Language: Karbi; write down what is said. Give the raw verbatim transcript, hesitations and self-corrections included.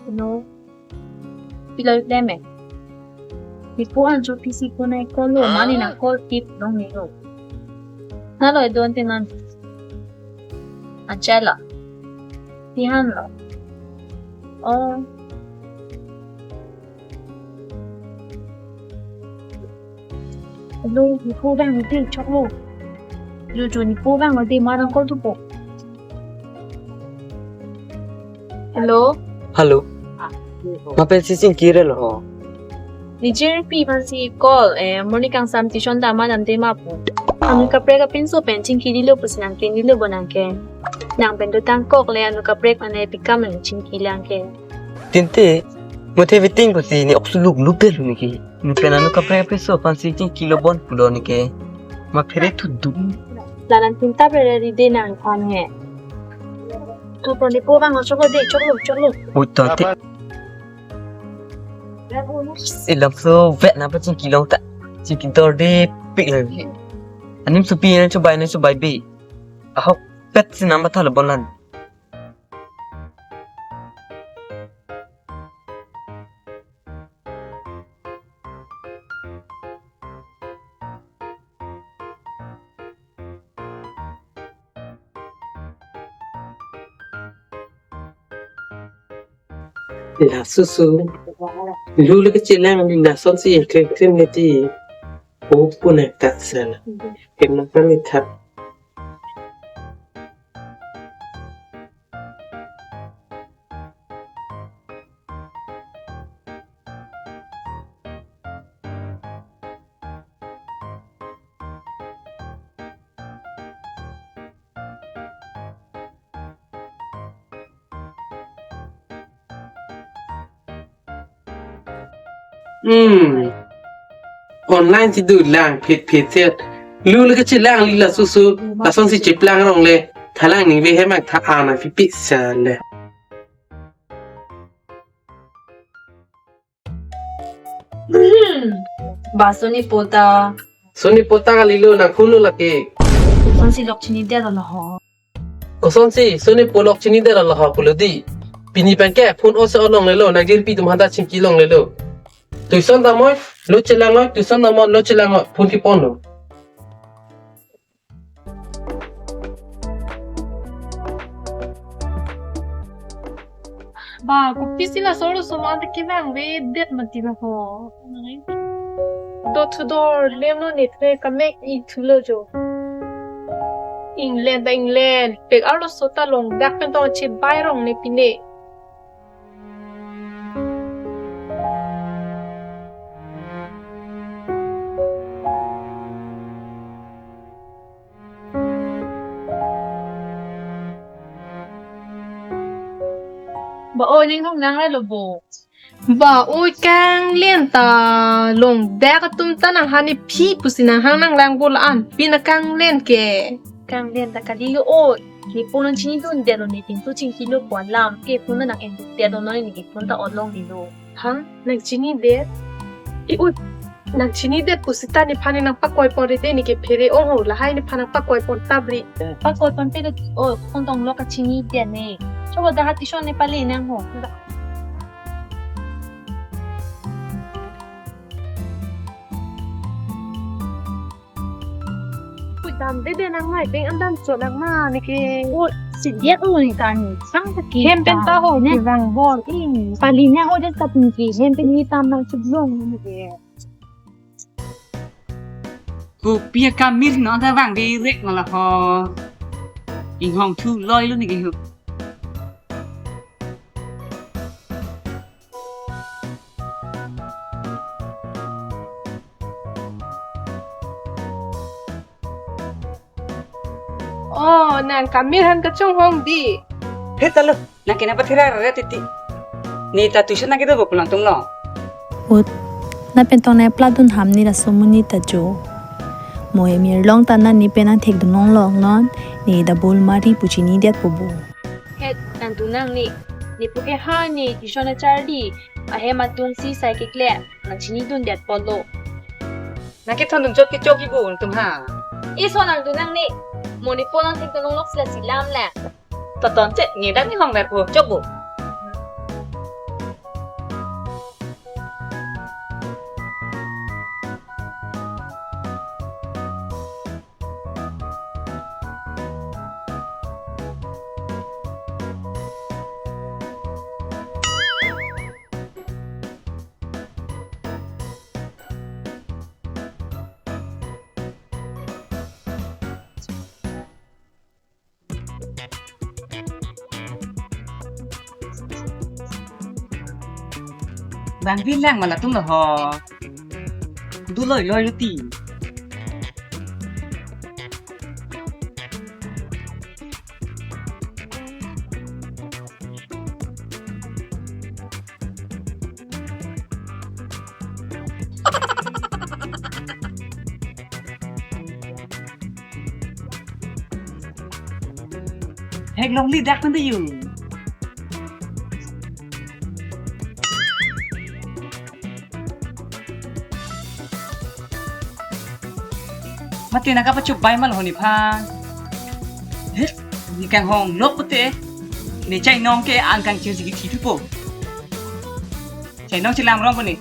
No. Pilo klem eh. Nipu an jo pisi ko nang call lo, mane nang call tip dong ni lo. Nalo, do ante nang. Anchela. Tihan lo. Oh. Hello, nipu vang de choklo. Jo jo nipu vang de, ma nang call thupo. Hello. Hello. Ma pensi chingki re lo ho? Nijirpi aphansi call, eh, morning kangsam tuition damnang damde ma pu. Anu kaprek apinso pen chingki dilo pusi nang pen dilo bo nang ke. Nang pen dotang kok le anu kaprek ane pikam nang chingki lang ke. Tinte, muthe waiting pusi ne ok suluk luk de lo ne ke. Ne pen anu kaprek apinso aphansi chingki lo bon pulo ne ke. Ma phere thu dum. Laran tinta phere ri de nang aphan he. Tu pon nipu vang choklo de, choklo, choklo. Oi, to te. Ilam so vet na pa chingki long ta. Chingki dor de pik le. Anim supi na chobai na chobai be. Ahok pet si nama thalo bon lan. Laso so. Lu le kechelang ni lasonsi eklem klem neti. O pun ek tak sana. Kena kami thap. Hmm. Online si dolang phit phit set. Lu le kechelang li laso so. Lasonsi cheplang rong le. Thalang ni ve hem ak tha ana pipi sa le. Hmm. Ba soni pota. Soni pota kalilo nang phone lo lake. Kosonsi lok chini de lo ho. Kosonsi, soni po lok chini de lo ho pulo di. Pini pen ke phone ose olong lelo, nang jirpi atum handa chingki long lelo. Tuition damnoi, lo chelang noi, tuition damnoi, lo chelang noi, phone kipon lo. Ba, kopisi laso arloso ma ta kevang ve det mati ba ho. Do thu dor lemlo ne thu kamek i thulo jo. England ta England, pek arloso ta long dak pen tong chebai rong ne pine. Ba oi, ning hong nang lo bo. Ba oi, kanglen ta long dak atum ta nang hani phi pusi nang hang nang lang bo la-an. Pina kanglen ke. Kanglen ta kali lo oi. Nipu nang chinidun det lo ne pintu chingki lo pon lam ke phone nang en det lo noi ne ke phone ta olong di lo. Ha? Nang chini det? I ut, nang chini det pusita nephan nang pakoi pon rite ne ke phere ong ho lahai nephan nang pakoi pon tabri. Pakoi pon pe det o, kong tong lo kachini det ne. Choba dak ha tuition ne pale nang ho. Pui dam de de nang mai peng an dam cho nang ma ne ke. O, si diak lo ni kan. Sang ta ki. Hem pen ta ho ne. Vang bor i. Pali ne ho de sap ni ki. Hem pen ni tam nang chuk long ne ke. Kopi akamir no ta vang de rek ma la ho. Inghong thu loi lo ne ke ho. Oh, nang kamir han kachonghong di. He talo, nang kena pathira rare titi. Ne ta tuition nang kedo bo pulang tung lo. Ut, na pen tong na pladun ham ne laso amonit ta jo. Mo emir long ta na ne pen an thek dun long long non, ne double mari pu chini det po bo. Het, nang dun nang ne. Nipu ke ha ne tuition acharli. Ahem atum si sai keklem. Nang chinidun det po lo. Nang kethon dun chot ke chok ibu tum ha. Iso nang dun nang ne. Mo nipu nang thek dun long lok sila silam le. Toton che nge dak ni hong le po chok bu. Bang bilang ma latum lo ho. Du loi loi lo ti. Theklongledak pen do yu. Mati nangkapachup bai ma lo ho nephan. He, ne kanghong lok pute. Ne chainong ke an kangchir si kithi thupo. Chainong chelang rong ko ne.